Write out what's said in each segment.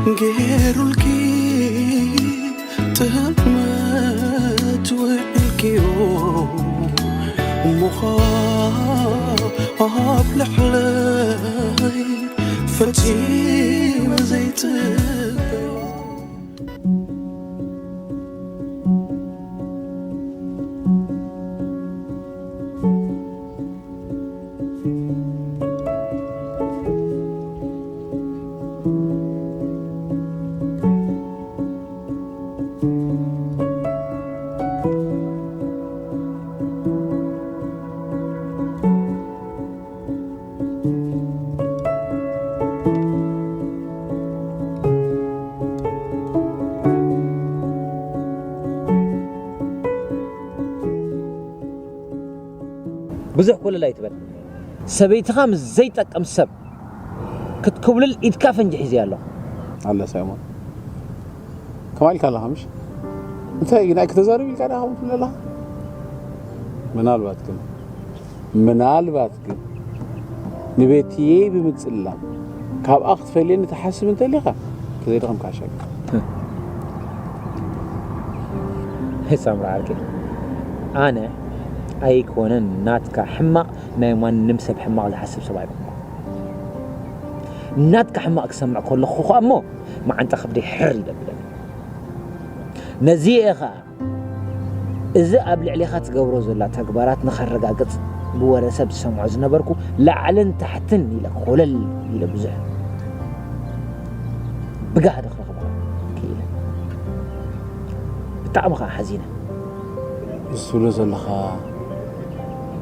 ገይሩልኪ ጥልመት ውዕልኪዮ እሞ ኸኣ ኣብ ልዕለይ ፈጺመ ዘይጽበዮ። ብዙሕ ኮለል ኣይትበል። ሰበይትኻ ምስ ዘይጠቅም ሰብ ክትኩብልል ኢድካ ፈንጂ ሒዘ ኣለኹ። ኣለ ሳይሞን፣ ከማይ ኢልካ ኣለኻ ምሽ? እንታይ ግን ኣይክተዛርብ ኢልካ ዲኻ ከምኡ ትብል ኣለኻ? ምናልባት ግን፣ ምናልባት ግን ንቤትየይ ብምጽላም ካብኣ ክትፈልየኒ ትሓስብ እንተሊኻ፣ ተዘይደኸምካ ሓሻካ። ሳምራ ዓርከይ፣ ኣነ ኣይኮነን ናትካ ሕማቕ፣ ናይ ማንም ሰብ ሕማቕ ዝሓስብ ሰብ ኣይኮንኩ። ናትካ ሕማቕ ክሰምዕ ከለኹ ኸኣ እሞ መዓንጣ ከብደይ ሕር ይደብለኒ። ነዚ እየ ኸኣ እዚ ኣብ ልዕሌኻ ትገብሮ ዘላ ተግባራት ንኸረጋግጽ ብወረ ሰብ ዝሰምዖ ዝነበርኩ ላዕልን ታሕትን ኢለ ኮለል ኢለ ብዙሕ ብጋህዲ ክረኽባ ክኢለ። ብጣዕሚ ኸኣ ሓዚነ። እዚ ትብሎ ዘለኻ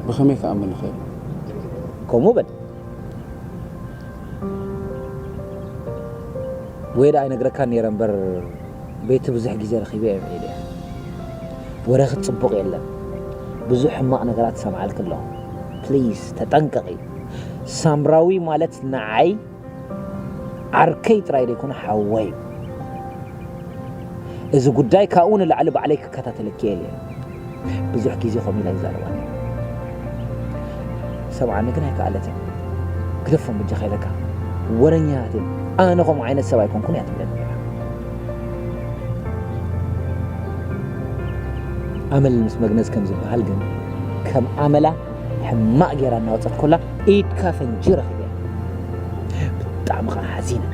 ብኸመይ ክኣምን እኽእል? ከምኡ በል። ወይ ደኣ ኣይነግረካን ነይረ እምበር፣ ቤቲ ብዙሕ ግዜ ረኺበ እየ ውዒለ። ወረኺ ጽቡቕ የለን። ብዙሕ ሕማቕ ነገራት እሰምዓልኪ ኣለኹ። ፕሊዝ ተጠንቀቒ። ሳምራዊ ማለት ንዓይ ዓርከይ ጥራይ ዘይኮነ ሓወይ እዩ። እዚ ጉዳይ ካብኡ ንላዕሊ ባዕለይ ክከታተለኪ እየ ኢለ። ብዙሕ ግዜ ከምኡ ኢላ ይዛረባኒ። ሰምዓኒ ግን ኣይከኣለትን። ግደፎም በጃኻ ኢለካ። ወረኛታት እዮም። ኣነ ከምኡ ዓይነት ሰብ ኣይኮንኩን እያ ትብለኒ ነይራ። ኣመል ምስ መግነዝ ከም ዝበሃል ግን ከም ኣመላ ሕማቕ ጌራ እናወጸት ኮላ ኢድካ ፈንጂ ረኺበ። ብጣዕሚ ኸዓ ሓዚነ።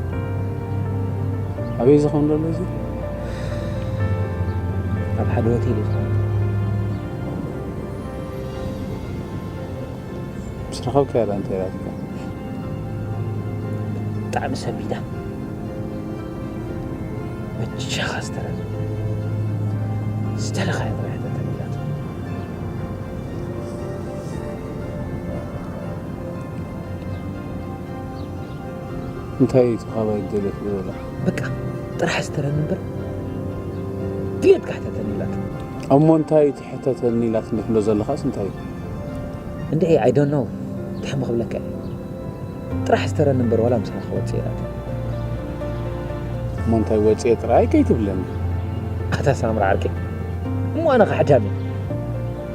ኣበይ ዝኸውን ዘሎ እዚ? ኣብ ሓደ ሆቴል እዩ ዝኸውን። ምስ ረኸብካያ ደኣ እንታይ ኢላትካ? ብጣዕሚ ሰንቢዳ። በጃኻ ዝተረን ዝተለኻዮ ጥራሕ ተተን ኢላትኒ። እንታይ እዩ እቲ ካባይ ደልዮ ትብሎ ዘለኻ? በቃ ጥራሕ ዝተረን እምበር ድሌትካ ሕተተኒ ኢላትኒ። እሞ እንታይ እዩ እቲ ሕተተኒ ኢላትኒ ትብሎ ዘለኻስ እንታይ እዩ? እንድዒ፣ I don't know። እንታይ እሞ ክብለካ እየ? ጥራሕ ዝተረኒ እምበር ዋላ ምሳኻ ክወጽእ ኢላትኒ። እሞ እንታይ ወጽኤ ጥራይ ከይትብለኒ? ኣታ ሳምራ ዓርከይ፣ እሞ ኣነ ኸዓ ሕዳም እየ።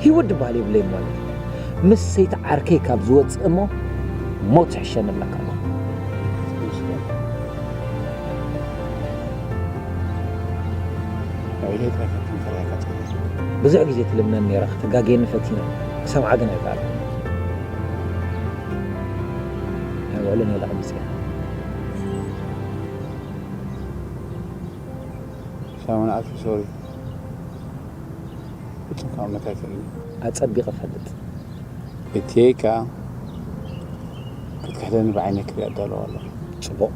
ህይወት ዝበሃል የብለይን ማለት እዩ። ምስ ሰይቲ ዓርከይ ካብ ዝወጽእ እሞ ሞት ይሕሸኒ እብለካ ኣለኹ። ብዙሕ ግዜ ትልምነኒ ነይራ፣ ክትጋግየኒ ፈቲና፣ ክሰምዓ ግን ኣይከኣልኩን። ናይ ውዕሎ ነይረ ኣምጽያ። ሳሙና ዓርኪ፣ ሶሪ። ፍጹም ክኣምነካ ኣይክእልን እየ። ኣጸቢቐ እፈልጥ። እትየይ ከኣ ክትክሕደኒ ብዓይነይ ክሪኣ እዳለዋ ኣለኹ። ጽቡቕ።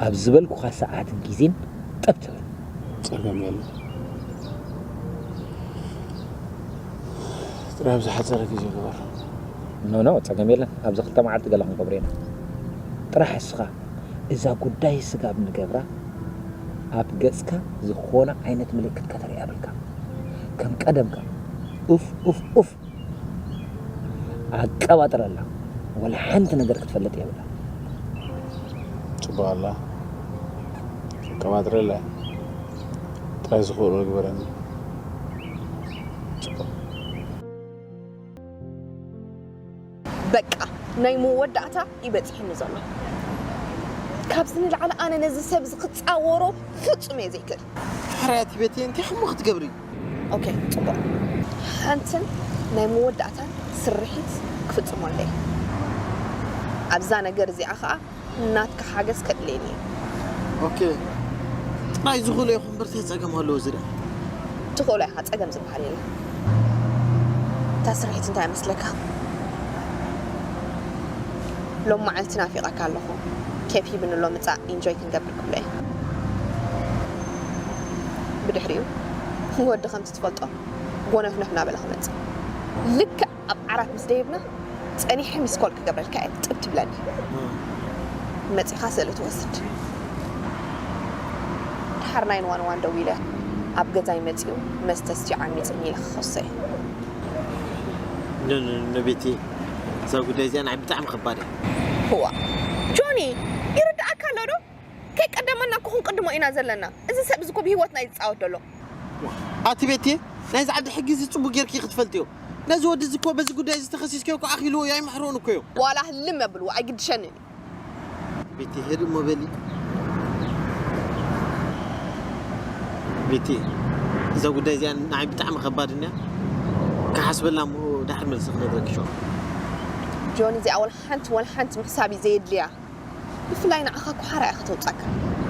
ኣብ ዝበልኩኻ ሰዓትን ግዜን ጠብ ትብል። ጸገም የለን። ጥራይ ኣብ ዝሓጸረ ግዜ ግበር። ኖ፣ ኖ፣ ጸገም የለን። ኣብዚ ክልተ መዓልቲ ገለ ክንገብሮ ኢና። ጥራሕ እስኻ እዛ ጉዳይ ስጋብ ንገብራ ኣብ ገጽካ ዝኾነ ዓይነት ምልክት ከተርኢ የብልካ። ከም ቀደምካ ኡፍ፣ ኡፍ፣ ኡፍ ኣቀባጥረላ። ወላ ሓንቲ ነገር ክትፈልጥ የብላ። ጽቡቕ ኣላ። ኣቀባጥረላ። ጥራይ ዝኽእሎ ግበረኒ። ጽቡቕ። በቃ ናይ መወዳእታ እዩ በጺሕኒ ዘሎ። ካብዚ ንላዕሊ ኣነ ነዚ ሰብ እዚ ክጻወሮ ፍጹም እየ ዘይክእል። ሕራያት ቤቴ እንታይ ከምኡ ክትገብሪ? ኦኬ፣ ጽቡቕ። ሓንትን ናይ መወዳእታን ስርሒት ክፍጽመለይ። ኣብዛ ነገር እዚኣ ኸኣ ናትካ ሓገዝ ከድልየኒ እዩ። ኦኬ፣ ጥራይ ዝኽእሎ ይኹን፣ ብርተይ ጸገም ኣለዎ ዝዳ። ትኽእሎ ኢኻ፣ ጸገም ዝበሃል የለን። እታ ስርሒት እንታይ ይመስለካ? ሎም መዓልቲ ናፊቐካ ኣለኹ፣ ኬፍ ሂብኒ ኣሎ፣ ምጻእ ኢንጆይ ክንገብር ክብሎ እየ። ብድሕሪኡ ወዲ ከምቲ ትፈልጦ ጎነፍነፍ እናበለ ክመጽእ፣ ልክዕ ኣብ ዓራት ምስ ደየብና ጸኒሐ ሚስኮል ክገብረልካ እየ፣ ጥብ ትብለኒ። መጺኻ ስእሊ ትወስድ። ድሓር ናይን ዋን ዋን ደዊለ፣ ኣብ ገዛይ መጺኡ መስተ ስቲዩ ዓሚጽኒ ኢለ ክኸሶ እየ። ንቤቲ፣ እዛ ጉዳይ እዚኣ ንዓይ ብጣዕሚ ከባድ እያ። ህዋ፣ ጆኒ፣ ይርድኣካ ኣሎ ዶ? ከይቀደመና እኮ ክንቅድሞ ኢና ዘለና። እዚ ሰብ እዚ እኮ ብህይወትና እዩ ዝጻወት ዘሎ። ኣቲ ቤቲ፣ ናይዚ ዓዲ ሕጊ እዚ ጽቡቅ ጌርኪ ክትፈልጥዮ። ነዚ ወዲ እዚ እኮ በዚ ጉዳይ እዚ ተኸሲስኪዮ እኮ ኣኺልዎ እዩ፣ ኣይምሕርዎን እኮ እዩ። ዋላ ህልም የብልዎ፣ ኣይግድሸንን እዩ። ቤቲ፣ ህድእ እሞ በሊ። ቤቲ፣ እዛ ጉዳይ እዚኣ ንዓይ ብጣዕሚ ከባድ እያ። ክሓስበላ እሞ ድሓር መልሲ ክነግረኪ ሸው። ጆኒ፣ እዚኣ ወላ ሓንቲ፣ ወላ ሓንቲ ምሕሳብ እዩ ዘየድልያ። ብፍላይ ንዓኻ እኮ ሓራ እያ ከተውጻካ።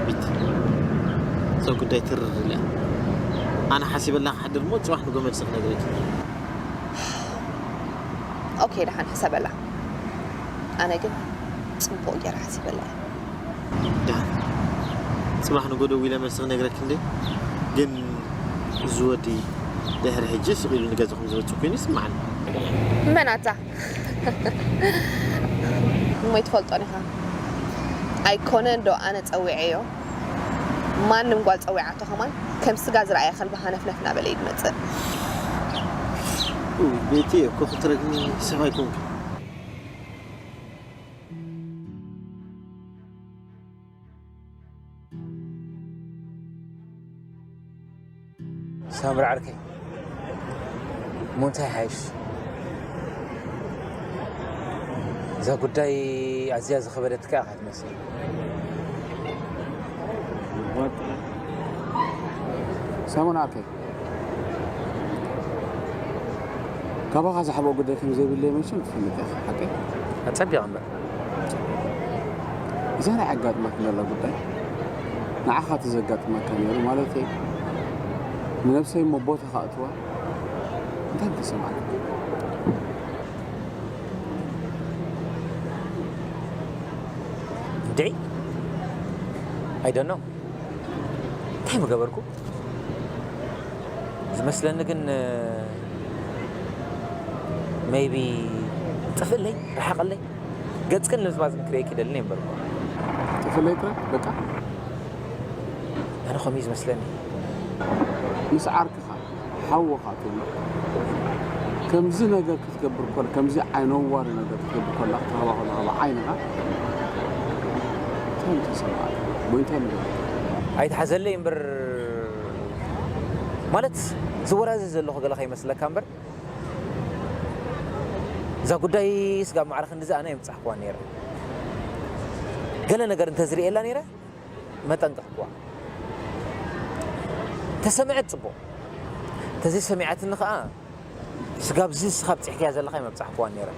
ቤቲ፣ እዛ ጉዳይ ትርር ኢላ። ኣነ ሓሲበላ ክሓድር እሞ ጽባሕ ንጎ መልሲ ክነግረኪ። ኦኬ፣ ደሓን ሕሰበላ። ኣነ ግን ጽቡቕ ገይረ ሓሲበላ እየ። ደሓን። ጽባሕ ንጎ ደዊለ መልሲ ክነግረኪ እንዴ? ግን እዚ ወዲ ድሕሪ ሕጂ ስቕ ኢሉ ንገዛኹም ዝመጽእ ኮይኑ ይስምዓኒ። መን ኣታ? እሞ ይትፈልጦን ኢኻ። ኣይኮነን ዶ ኣነ ጸዊዐዮ? ማንም ጓል ጸዊዓቶ ከማን ከም ስጋ ዝረኣየ ከልቢ ሃነፍነፍ እናበለ እዩ ዝመጽእ። ቤቲ እኮ ክትረግሚ ሰብ ኣይኮንኩ። ሳምሪ ዓርከይ፣ እሞ እንታይ ሓይሽ? እዛ ጉዳይ ኣዝያ ዝኸበደትካ ኢኻ ትመስል። ሳሞን ዓርከይ፣ ካባኻ ዝሓብኦ ጉዳይ ከም ዘይብለይ መቸም ትፈልጥ ኢኻ፣ ሓቀይ? ኣጸቢቕ እምበር። እዛ ናይ ኣጋጥማትኒ ዘላ ጉዳይ ንዓኻ ተዘጋጥመካ ነይሩ ማለተይ፣ ንነብሰይ እሞ ቦታ ከእትዋ እንታይ ምተሰማዕካ? እንድዒ፣ I don't know፣ እንታይ ምገበርኩ? ዝመስለኒ ግን maybe ጥፍእለይ፣ ርሓቐለይ፣ ገጽክን ልምዝማዝክን ክርእየኪ ይደሊ እየ እምበር። ጥፍእለይ ጥራይ በቃ። ኣነ ከምኡ እዩ ዝመስለኒ። ምስ ዓርክኻ፣ ሓውኻ ትብሎ፣ ከምዚ ነገር ክትገብር ከሎ፣ ከምዚ ኣነዋሪ ነገር ክትገብር ከላ ክትረኽባ ከለኻ ብዓይንኻ እንታይ ምተሰምዓካ? ወይ እንታይ ምገበርካ? ኣይትሓዘለይ እምበር፣ ማለት ዝወራዘ ዘለኹ ገለ ከይመስለካ እምበር፣ እዛ ጉዳይ ስጋብ ማዕረ ክንድዚ ኣነ የምጻሕክዋ ነይረ። ገለ ነገር እንተዝርእየላ ነይረ መጠንቀቕክዋ። ተሰምዐት ጽቡቕ፣ እንተዘይሰሚዓትኒ ኸኣ ስጋብዚ ንስኻ ኣብጺሕካያ ዘለኻ የምጻሕክዋ ነይረ።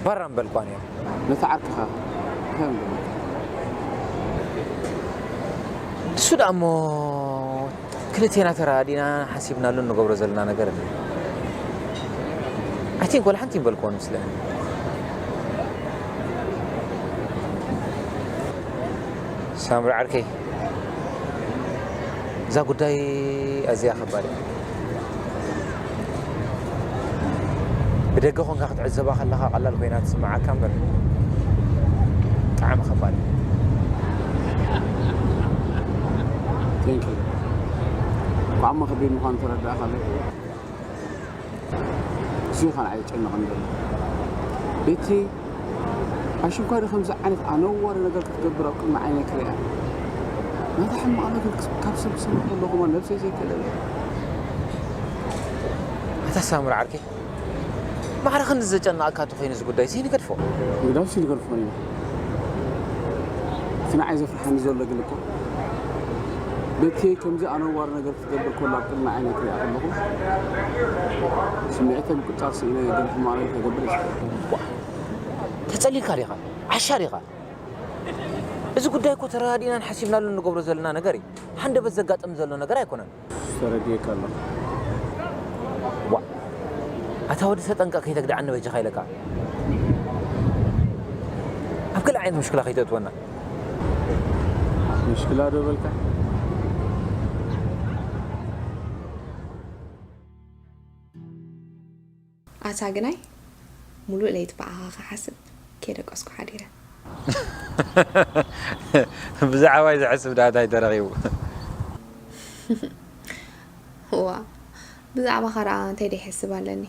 ባራ ምበልክዋ ነይረ። ነቲ ዓርክኻ እንታይ ምገበርካ? ንሱ ደኣ እሞ ክልቴና ተረዳዲእና ሓሲብናሉ እንገብሮ ዘለና ነገር ኣሎ። I think ወላ ሓንቲ ይምበልክዎን ምስለ ሳምሪ ዓርከይ፣ እዛ ጉዳይ ኣዝያ ከባድ እያ። ብደገ ኮንካ ክትዕዘባ ከለኻ ቀላል ኮይና ትስምዓካ እምበር ብጣዕሚ ከባድ እያ። Thank you። ብጣዕሚ ከቢድ ምዃኑ ተረዳእካ። እሱ ኻን ኣይጨነቕን ዘሎ። ቤቲ ኣሽንኳይ ዶ ከምዚ ዓይነት ኣነዋሪ ነገር ክትገብር ኣብ ቅድሚ ዓይነይ ክሪኣ? ናታ ሕማቕ ነገር ካብ ሰብ ክሰምዕ ከለኹ እሞ ነብሰይ ዘይክእለለይ። ኣታ ሳምሪ ዓርከይ፣ ማዕረ ክንዲ ዘጨነቐካ እንተኾይኑ እዚ ጉዳይ ዘይንገድፎ። ንግዳውስ ይንገድፎ ነይሩ። እቲ ንዓይ ዘፍርሓኒ ዘሎ ግን እኮ በቲ ከምዚ ኣነዋሪ ነገር ክትገብር ከሎ ኣብ ቅድሚ ዓይነይ ክሪኣ ከለኹ ስምዒተይ ምቁጻር ስኢነ ግን ሕማቕ ነገር ከይገብር እየ ዝፈርሕ። ተጸሊልካ ዲኻ? ዓሻ ዲኻ? እዚ ጉዳይ እኮ ተረዳዲእናን ሓሲብናሉን ንገብሮ ዘለና ነገር እዩ። ሃንደበት ዘጋጥም ዘሎ ነገር ኣይኮነን። ተረዲኤካ ኣለኹ። ዋ ኣታ ወዲ ተጠንቀቕ ከይተግድዓኒ በጃኻ ኢለካ። ኣብ ገለ ዓይነት ምሽክላ ከይተእትወና። ምሽክላ ዶ በልካ? ኣታ ግናይ ሙሉእ ለይቲ ብኣኻ ክሓስብ ከይደቀስኩ ሓዲረ። ብዛዕባይ ዝሕስብ ዳታ ተረኺቡ። እዋ ብዛዕባኻ ደኣ እንታይ ደይሕስብ ኣለኒ።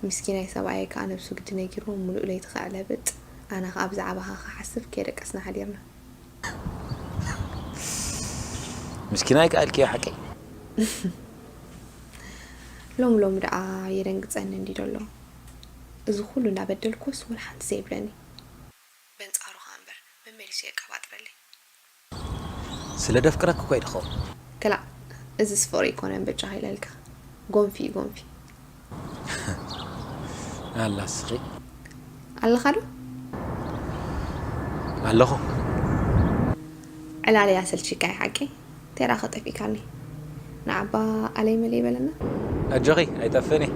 ምስኪናይ ሰብኣየይ ከኣ ነብሱ ግዲ ነጊርዎ ሙሉእ ለይቲ ከዕለብጥ ኣነ ከኣ ብዛዕባኻ ክሓስብ ከይደቀስና ሓዲርና። ምስኪናይ ከኣልክዮ ሓቀይ። ሎም ሎም ደኣ የደንግጸኒ እንዲ ደሎ። እዚ ኩሉ እንዳበደልኩስ ወላ ሓንቲ ዘይብለኒ። በንጻሩ ከኣ እምበር መመሊሱ የቀባጥረለይ። ስለ ደፍቅረክ እኮ ይድኸው። ክላእ እዚስ ፍቕሪ ኣይኮነን በጃኻ ኢለልካ። ጎንፊ እዩ ጎንፊ። ኣላ ስኺ ኣለኻ ዶ? ኣለኹ። ዕላለይ ኣሰልቺካ እዩ ሓቂ። ተራ ከጠፊእካኒ። ንዓባ ኣለይ መለይ በለና። ኣጆኺ ኣይጠፍእን እየ።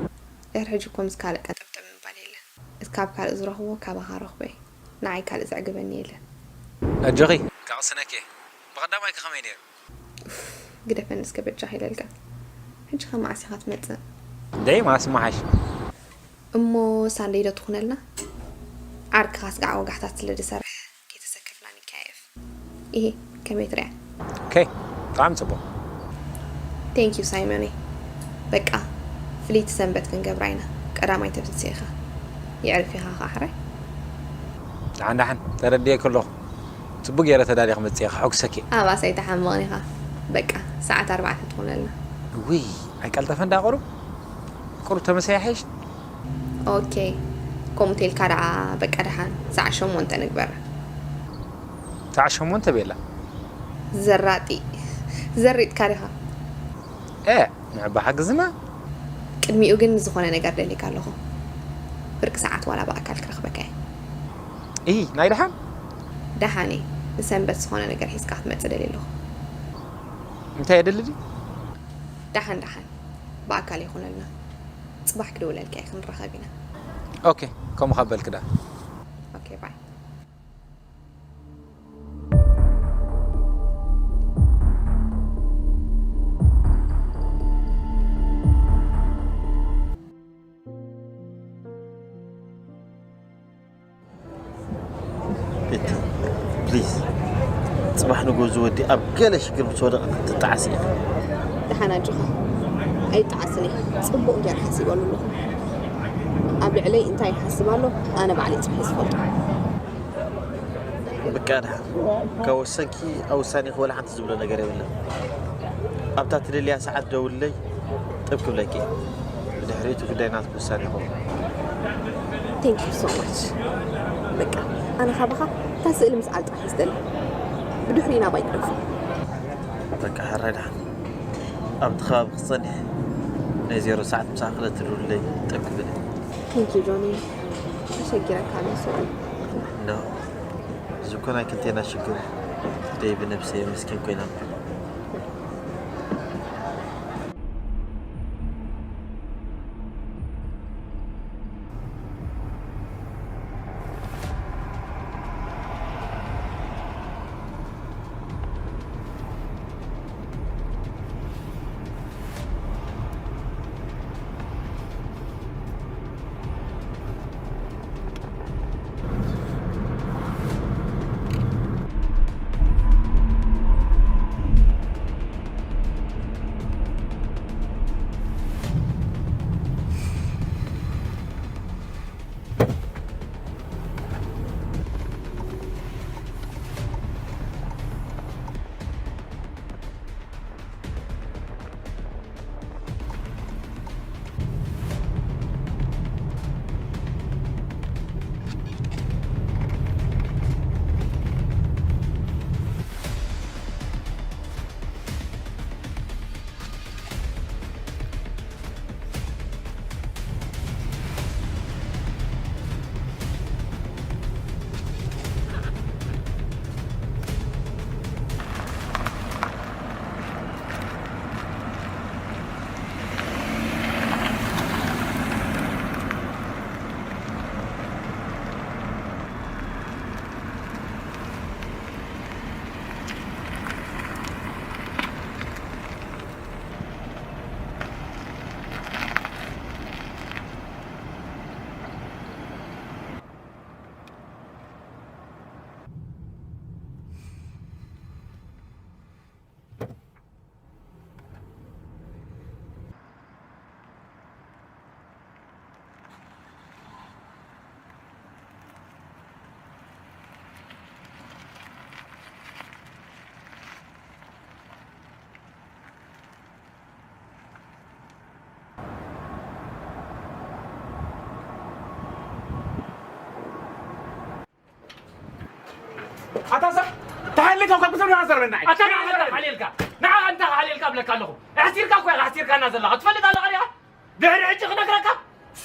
ድሕሪ ሕጂ እኮ ምስ ካልእ ቀጠብጠብ ምባል የለን። እቲ ካብ ካልእ ዝረኽቦ ካባኻ ረኽቦ እየ። ንዓይ ካልእ ዘዕግበኒ የለን። ኣጆኺ። ካቕስነኪ እየ። ብቐዳማይ ከ ከመይ ነይሩ? ግደፈኒ እስከ በጃኻ ኢለልካ። ሕጂ ከ መዓስ ኢኻ ትመጽእ? ደይ ማስ መሓሽ። እሞ ሳንደይ ዶ ትኹነልና? ዓርክኻ ስጋዕ ወጋሕታት ስለ ዝሰርሕ ከይተሰከፍና ንከያየፍ። ኢሂ ከመይ ትሪኣ? ኦኬ ብጣዕሚ ጽቡቕ። Thank you ሳይመነይ። በቃ ፍልይቲ ሰንበት ክንገብራ ኢና። ቀዳማይ ተምጽእ ኢኻ። የዕርፍ ኢኻ ከኣ ሕራይ። ደሓን ደሓን ተረዲኤኪ ኣለኹ። ጽቡቕ ገይረ ተዳልየ ክመጽእ እየ ከሐጉሰኪ እየ። ኣባስ ኣይትሓምቕን ኢኻ። በቃ ሰዓት ኣርባዕተ ትኹነልና። ውይ ኣይቀልጠፈን ደኣ ቁሩብ ቁሩብ ተመሰይ ይሓይሽ። ኦኬ ከምኡ ተልካ ደኣ በቃ ደሓን ሰዓት ሸሞንተ ንግበራ። ሰዓት ሸሞንተ ቤላ። ዘራጢ ዘሪጥካ ዲኻ? ኤ ንዕባ ሓግዝና። ቅድሚኡ ግን ዝኾነ ነገር ደሊካ ኣለኹ። ፍርቂ ሰዓት ዋላ ብኣካል ክረኽበካ እየ። እይ ናይ ደሓን። ደሓን እየ። ንሰንበት ዝኾነ ነገር ሒዝካ ክትመጽእ ደልየ ኣለኹ። እንታይ የድሊ ድዩ? ደሓን ደሓን ብኣካል ይኹነልና። ጽባሕ ክድውለልካ እየ ክንራኸብ ኢና። ኦኬ ከምኡ ካብ በልኪ ደኣ። ኦኬ ባይ። ቤቲ ፕሊዝ ጽባሕ ንግሆ ዝወዲ ኣብ ገለ ሽግር ምስ ወደቐ ክትጠዓስ ኢኻ። ደሓን ኣጆኻ ኣይጠዓስን እየ። ጽቡቕ ገይረ ሓሲበሉ ኣለኹ። ኣብ ልዕለይ እንታይ ይሓስብ ኣሎ ኣነ ባዕለይ ጽሒፈ ዝፈልጦ። በቃ ደሓን ካብ ወሰንኪ ኣብ ውሳኔ ክበላ ሓንቲ ዝብሎ ነገር የብለን። ኣብታ ትደልያ ሰዓት ደውልለይ ጥብ ክብለኪ እየ። ብድሕሪኡ እቲ ጉዳይ ናትኪ ውሳኔ ይኸውን። Thank you so much። በቃ ኣነ ካባኻ እታ ስእሊ ምስዓል ጥራሕ እየ ዝደሊ። ብድሕሪኡ ናባይ ግደፎ። በቃ ሕራይ ደሓን ኣብቲ ከባቢ ክጸንሕ ናይ ዜሮ ሰዓት ምሳኺ ክለትድሩለይ ጠብ ክብል እየ። Thank you ጆኒ። ተሸጊረካ መሰሉ። No እዚ እኮ ናይ ክልቴና ሽግር እዩ። ደይ ብነብሰይ ምስኪን ኮይና ኣታ ሰብ ተሓሊልካ እኳ ብሰብ ንሃዘር በናይ ኣታ ንዓኻ እንተ ሓልየልካ ንዓኻ እንተ ሓልየልካ እብለካ ኣለኹ። ኣሕሲርካ እኮ ኢኻ ኣሕሲርካና ዘለኻ ትፈልጥ ኣለኻ ዲኻ? ድሕሪ ሕጂ ክነግረካ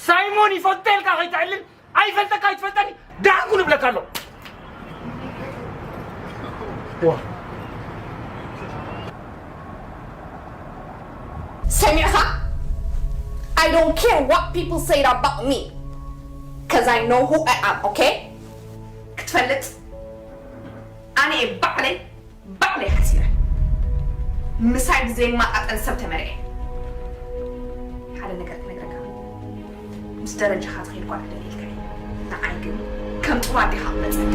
ሳይሞን ይፈቶ ኢልካ ከይትዕልል ኣይፈልጠካ ኣይትፈልጠኒ ደሓንኩ ንብለካ ኣለኹ። ሰሚዕኻ? I don't care what people say about me, cause I know who I am, okay? ክትፈልጥ ኣነ እየ ባዕለይ ባዕለይ ሓሲረ። ምሳይ ብዘይማጣጠን ሰብ ተመርዐ። ሓደ ነገር ክነግረካ፣ ምስ ደረጃኻ ትኸይድ ጓል ክደልየልካ እየ። ንዓይ ግን ከም ጥሩ ኣዴኻ ክመፀኒ።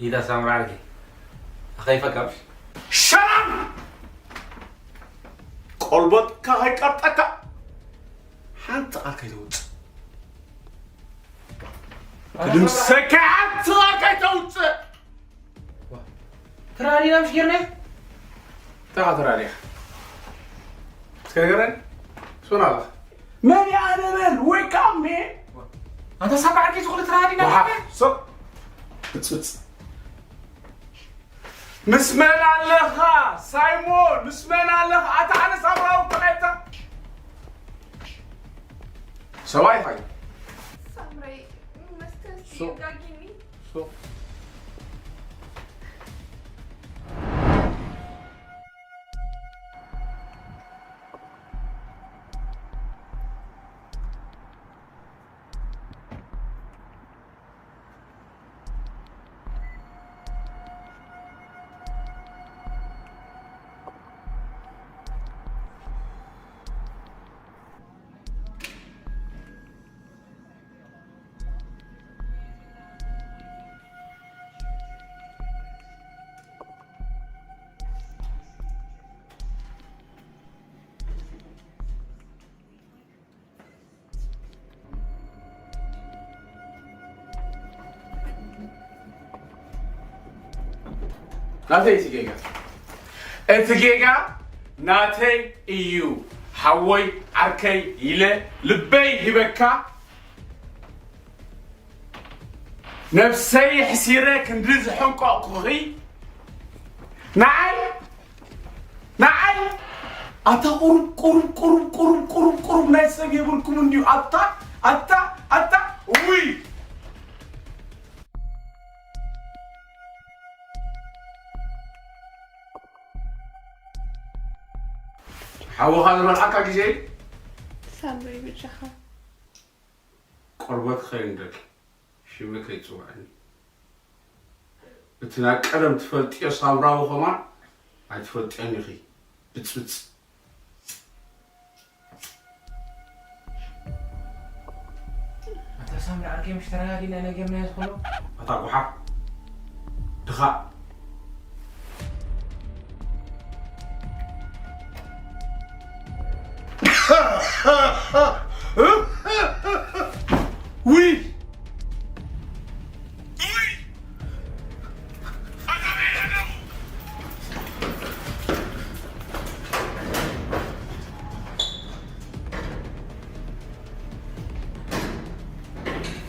ኢዳ ሳምራ ዓርኪ ኣኸይፈካ ምሽ? ሸራም! ቆልበትካ ከይቀርጠካ ሓንቲ ቃል ከይተውፅእ። ክድምሰካ ሓንቲ ቃል ከይተውፅእ። ተራዲና ምሽ ጌርና? ተኻ ተራዲኻ እስከ ንገረኒ። ሶን ኣለኻ? መን እያ ኣነ በል? Wake up, man! ኣንታ ሳምራ ዓርኪ ዝኹሉ ተራዲና? ዋሓ፣ ሶ ብፅብፅ። ምስ መን ኣለኻ ሳይሞን? ምስ መን ኣለኻ? ኣታ ኣነ ሳምራዊ ተቐየታ ሰብኣይ ታይ? ሳምረይ፣ መስተንሲ ሶ- ጋጊኒ። ሶ- ናተይ እቲ ጌጋ፣ እቲ ጌጋ ናተይ እዩ። ሓወይ ዓርከይ ኢለ ልበይ ሂበካ፣ ነብሰይ ሕሲረ ክንዲ ዝሕንቆቕኩኺ ንዓይ ንዓይ ኣታ ቁሩብ ቁሩብ ቁሩብ ቁሩብ ቁሩብ ቁሩብ ናይ ሰብ የብልኩም እንድዩ። ኣታ ኣታ ኣታ ውይ። ሓወኻ ዝበልዓካ ግዜ ሳምሪ ብጃኻ ቆርበት ኸይንደል ሽመ ከይትፅውዐኒ። እቲ ናይ ቀደም ትፈልጥዮ ሳምራዊ ኸማን ኣይትፈልጥዮን ኢኺ። ብፅብፅ። ኣታ ሳምሪ ዓርከይ ምሽ ተረጋጊና ነጊርናዮ ዝኾነ ኣታ ጉሓፍ ድኻ። ውይ!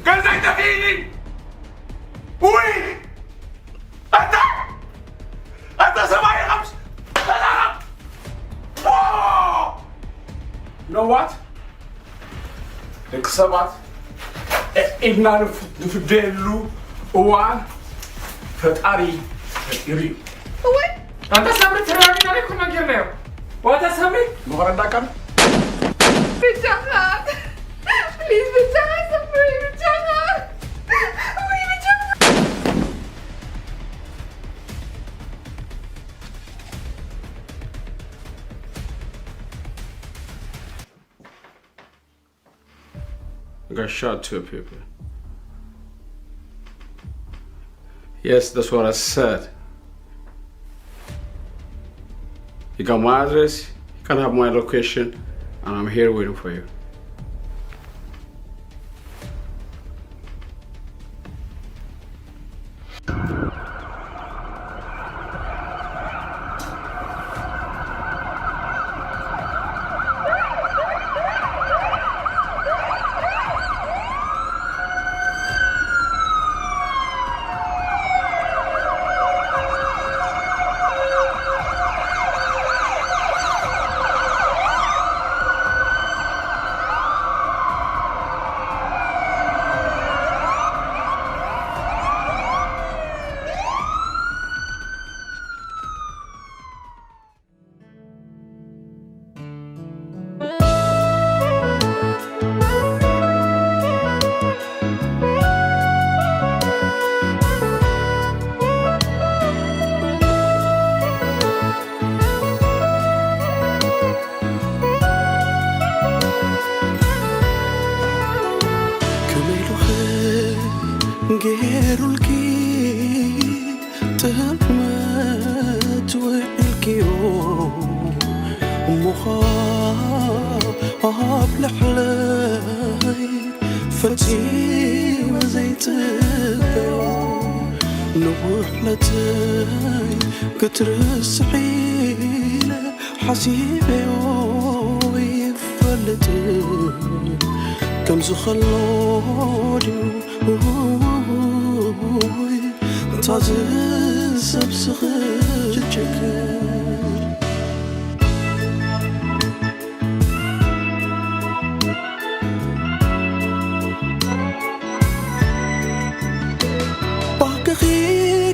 ገዛይ ጠፊእኒ! ውይ! ኣታ! ኣታ ሰብኣይ ኢኻ ምስ ተዛረብ! ኖ! ኖ ዋት? ደቂ ሰባት ኢድና ንፍ-፣ ንፍደየሉ እዋን ፈጣሪ ፈጢሩ እዩ። እወይ! ኣንታ ሳምሪ ተረጋጊና ደይ ኩና ጌርናዮ። ዋታ ሳምሪ? መኸረዳካን? ብቻኻ! ፕሊዝ ብቻኻ ሳምሪ ብቻኻ! ወይ ብቻኻ! I got shot two people. Yes, that's what I said. You got my address, you can have my location, and I'm here waiting for you. መትውዒልክዮ እሞኻ ኣብ ልዕለይ ፈጺመ ዘይጽበዮ ንውዕለተይ ክትርስዒለ ሓሲበዮ ይፈልጥ ከም ዝኸሎ ድዩ እታ ዝሰብስኽ ችግር ባክኺ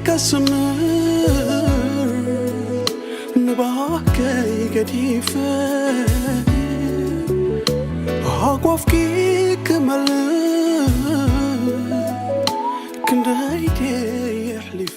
ከስምር ንባከይ ገዲፈ ሃጓፍኪ ክመልእ ክንደይ የሕሊፈ